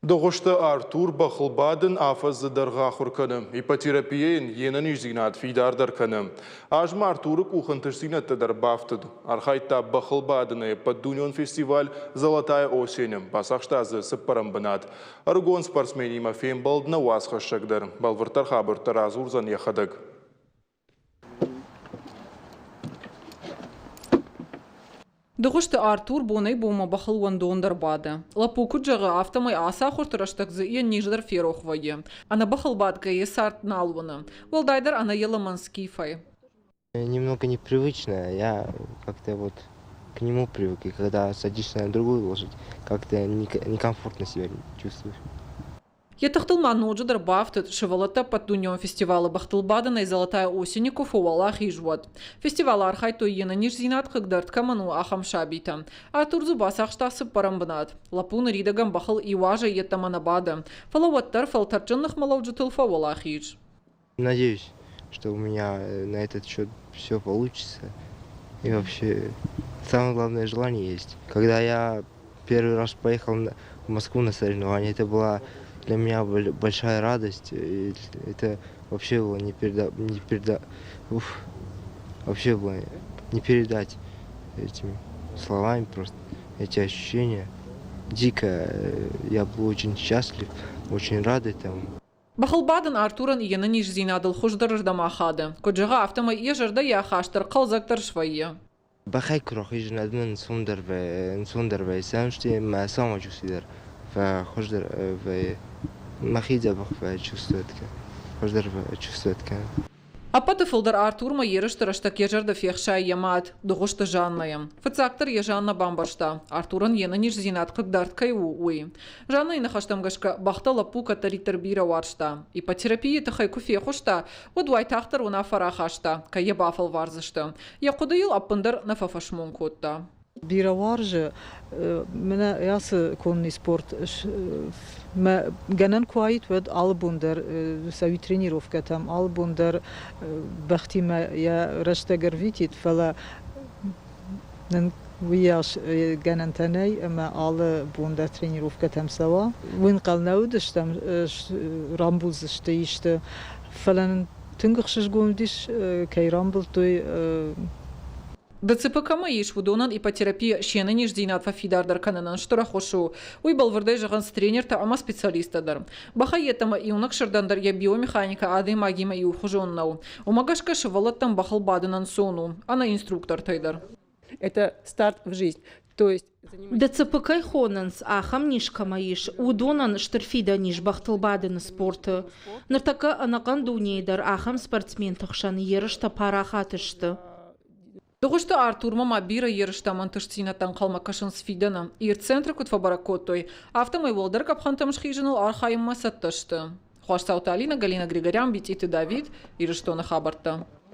Дыгъуызты Артур бӕхыл бадын афӕдзы дӕргъы ахуыр кӕны. Иппотерапийӕ йын йе нӕниздзинад фидардӕр кӕны. Азмӕ Артуры къухы ӕнтыстдзинӕдтӕ дӕр бафтыд. Архайдта бӕхыл бадынӕй ӕппӕтдунеон фестиваль Золотая осень-ы, бацахста дзы цыппӕрӕм бынат. Ӕрыгон спортсменимӕ фембӕлд нӕ уацхӕссӕг дӕр. Бӕлвырддӕр хабӕрттӕ радзурдзӕн йӕхӕдӕг. Дыгъуызты Артур бонӕй-бонмӕ бӕхыл уӕндондӕр бады. Лӕппу куыд зӕгъы, афтӕмӕй ацы ахуырты рӕстӕг дзы йӕ низ дӕр ферох вӕййы. Ӕнӕ бӕхыл бадгӕ йӕ цард нал уыны. Уӕлдайдӕр ӕнӕ йӕ лымӕн Скифӕй. Немного непривычно, я как-то вот к нему привык, и когда садишься на другую лошадь, как-то некомфортно себя чувствуешь. Йӕ тыхтыл ма ноджыдӕр бафтыд, сывӕллӕттӕ ӕппӕтдунеон фестивалы бӕхтыл бадынӕй Золотая осень-ы куы фӕуӕлахиз, уӕд. Фестивалы архайдтой йе нӕниздзинад хъыгдард кӕмӕн у, ахӕм сабитӕ. Артур дзы бацахста цыппӕрӕм бынат. Лӕппу ныридӕгӕн бӕхыл иу азӕй йеддӕмӕ нӕ бады, фӕлӕ уӕддӕр фӕлтӕрдджын ныхмӕлӕуджытыл фӕуӕлахиз. Надеюсь, что у меня на этот счет все получится. И вообще, самое главное желание есть. Когда я первый раз поехал в Москву на соревнования, это была для меня большая радость. И это вообще было не переда, не переда, уф, вообще было не передать этими словами просто эти ощущения. Дико я был очень счастлив, очень рад этому. Бӕхылбадӕн Артурӕн йе нӕниздзинадыл хуыздӕрырдӕм ахады. Куыд зӕгъы, афтӕмӕй йӕ зӕрдӕ йӕ ахаст дӕр хъӕлдзӕгдӕр свӕййы. Бӕхӕй куы рахизын, ӕд мын ӕнцондӕр вӕййы, сӕнсты мӕ самочувствие дӕр фӕхуыздӕр вӕййы. Мӕхи дзӕбӕх фӕчувствовать хуыздӕр чувствовать кӕнын. Ӕппӕты фылдӕр Артурмӕ ерысты рӕстӕг йӕ зӕрдӕ фехсайы йӕ мад, Дыгъуызты Жаннӕйы. Фыццагдӕр йӕ Жаннӕ бамбӕрста, Артурӕн йе нӕниздзинад хъыгдард кӕй у, уый. Жаннӕйы ныхӕстӕм гӕсгӕ, бӕхтӕ лӕппу кӕддӕриддӕр бирӕ уарзта. Иппотерапийы тыххӕй куы фехъуыста, уӕд уайтагъддӕр уынаффӕ рахаста, кӕй йӕ бафӕлвардзысты. Йӕ хъуыдыйыл ӕппындӕр нӕ фӕфӕсмон кодта. Бирӕ уарзы мӕнӕ ацы конный спорт. Мӕ гӕнӕн куы уаид, уӕд алы бон дӕр цӕуид тренировкӕтӕм, алы бон дӕр бӕхтимӕ йӕ рӕстӕг ӕрвитид, фӕлӕ нын уыйас гӕнӕнтӕ нӕй ӕмӕ алы бон дӕр тренировкӕтӕм цӕуа. Уый ӕнхъӕл нӕ уыдыстӕм, рамбулдзысты исты, фӕлӕ нын тынг ӕхсызгон уыдис, кӕй рамбылдтой. ДЦП кӕмӕ ис, уыдонӕн иппотерапия се нӕниздзинад фӕфидардӕр кӕнынӕн стыр ӕххуыс у. Уый бӕлвырдӕй зӕгъынц тренертӕ ӕмӕ специалисттӕ дӕр. Бӕхӕй йеддӕмӕ иунӕг сырдӕн дӕр йӕ биомеханикӕ адӕймагимӕ иухуызон нӕу. Уымӕ гӕсгӕ сывӕллӕттӕн бӕхыл бадын ӕнцон у, ӕнӕ инструктортӕй дӕр. Это старт в жизнь. То есть ДЦП кӕй хонынц, ахӕм низ кӕмӕ ис, уыдонӕн стыр фидӕн ис бӕхтыл бадыны спорты. Ныртӕккӕ ӕнӕхъӕн дунейы дӕр ахӕм спортсменты хсӕн ерыстӕ парахат сты. Дыгъуызты Артурмӕ ма бирӕ ерыстӕм ӕнтыстдзинӕдтӕ ӕнхъӕлмӕ кӕсынц фидӕны. Ирд-центры куыд фӕбӕрӕг кодтой, афтӕмӕй уӕлдӕр къӕпхӕнтӕм схизыныл архайынмӕ цӕттӕ сты. Хуасдзауты Алинӕ, Галина Григорян, Битъиты Давид, Ирыстоны хабӕрттӕ.